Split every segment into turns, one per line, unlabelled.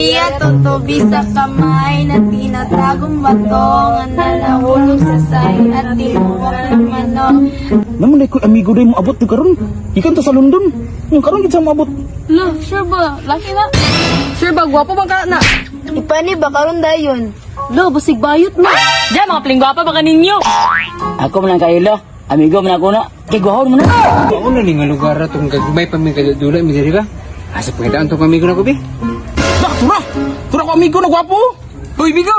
Iya tutubi sa kamay na tinatagong bato nga nanahulog sa say at tinuwak ng manok.
Naman ko amigo day mo abot di karon. Ikan to sa London. Yung karon gid sa moabot.
Lo, sure ba? Laki na. Sure ba? Gwapo bang ka na?
Ipani ba karon dayon?
Lo, basig bayot na. Diyan, mga piling gwapa ba kaninyo?
Ako man ang kaila. Amigo man ako na. Kay guhon mo na.
Mao na ni nga lugar atong gagmay pa mi kadula mi diri ba? Asa pagdaan tong amigo na ko bi?
Dah, tura. Tura ko amigo na gwapo.
Uy, bigo!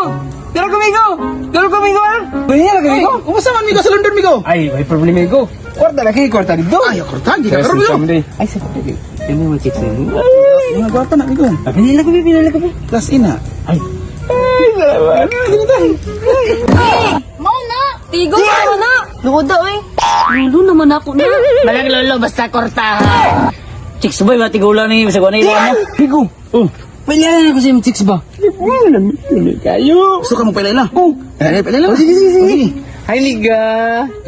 Dalo ko amigo! Dalo ko amigo ah! Ganyan lang
Hey,
amigo.
kumusta man amigo sa London amigo?
Ay, may problema amigo. Kwarta lagi, kwarta dito.
Ay, kwarta di ka karon amigo.
Ay, sa pagdali. Ano mo chicks nimo?
Mga gwapo na amigo.
Pinila ko bi, pinila ko bi.
Plus ina.
Ay.
Ay, salamat. Dili tayo.
Mao na. Tigo na na.
Luda oy.
Lulo naman ako na.
Malang lolo basta korta. Chicks boy matigulang ni sa kuan ila mo.
Bigo.
Oh,
Pailalan ako sa imong chicks ba? Kayo.
gusto ka mo paila?
Oh.
Eh, paila.
Oh, sige, sige, sige. Hi, Liga.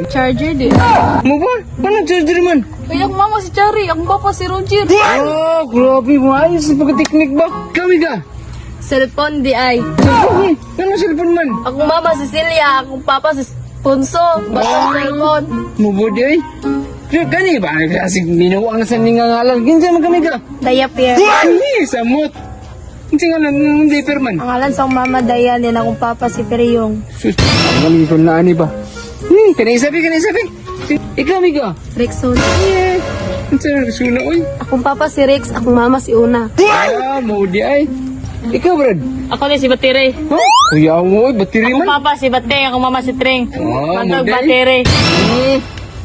Charger di.
Mo ba? Paano charger man?
Kaya akong mama si Chari, akong papa si Roger.
Oh, grabe mo. Ayos sa pagka-technique ba? Kami ka.
Cellphone di ay.
Cellphone. Ano cellphone man?
Akong mama si Celia, akong papa si Ponso. Basta cellphone.
Mubod ay. Pero gani ba? Ay, kasi minuang sa ninga ngalan. Kinsa man kami ka?
Diaper.
Ay, samot. Kinsa nga lang ng diaper man?
Ang ngalan sa akong mama Dayan din akong papa si Periyong.
Sus, ang galing ko na ani ba? Kanay isabi, kanay isabi. Ikaw, amigo.
Rexona.
Yeah. Kinsa nga suna, oy.
Akong papa si Rex, akong mama si Una.
Ah, mudi ay. Ikaw, Brad.
Ako ni si Batire.
Huh? Kuya mo, oy, batiri
Ako
man.
papa si Bate, ako mama si Tring.
Oh,
Mantog
model.
Batire.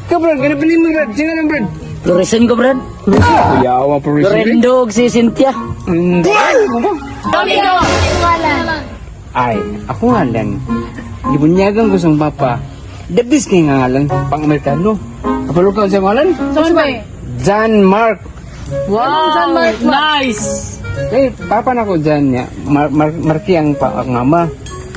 Ikaw, Brad, ganun pa mo, Brad. Singa lang, Brad.
Lorison ko brad.
Kuya mo, Brad.
Lorendo og si Cynthia.
Ano ba?
Amigo!
Ay, ako nga lang. Gibunyagan ko sa papa. The best kay nga ngalan, pang Amerikano. Kapalo ka sa ngalan?
Saan ba eh?
John Mark.
Wow! Nice!
Eh, papa na ko dyan niya. Mar Marky ang, pa, ang ama.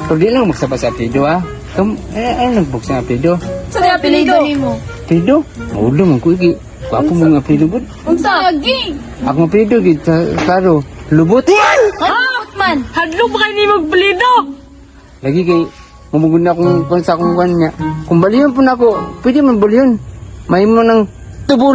Pero di lang magsaba sa apelido, ah. Kam, eh, ay, nagbuksan sa apelido.
Sa di apelido?
nimo.
Apelido? Maulo man ko, iki. Gwapo mong apelido, bud.
Unsa? Lagi.
Akong apelido, gid, klaro. Lubot.
Man.
Hadlok ba kayo ni magpelido?
Lagi kay, mumugod na akong kung sa akong kwan niya. Kung baliyon po na ako, pwede man baliyon. May mo ng tubol.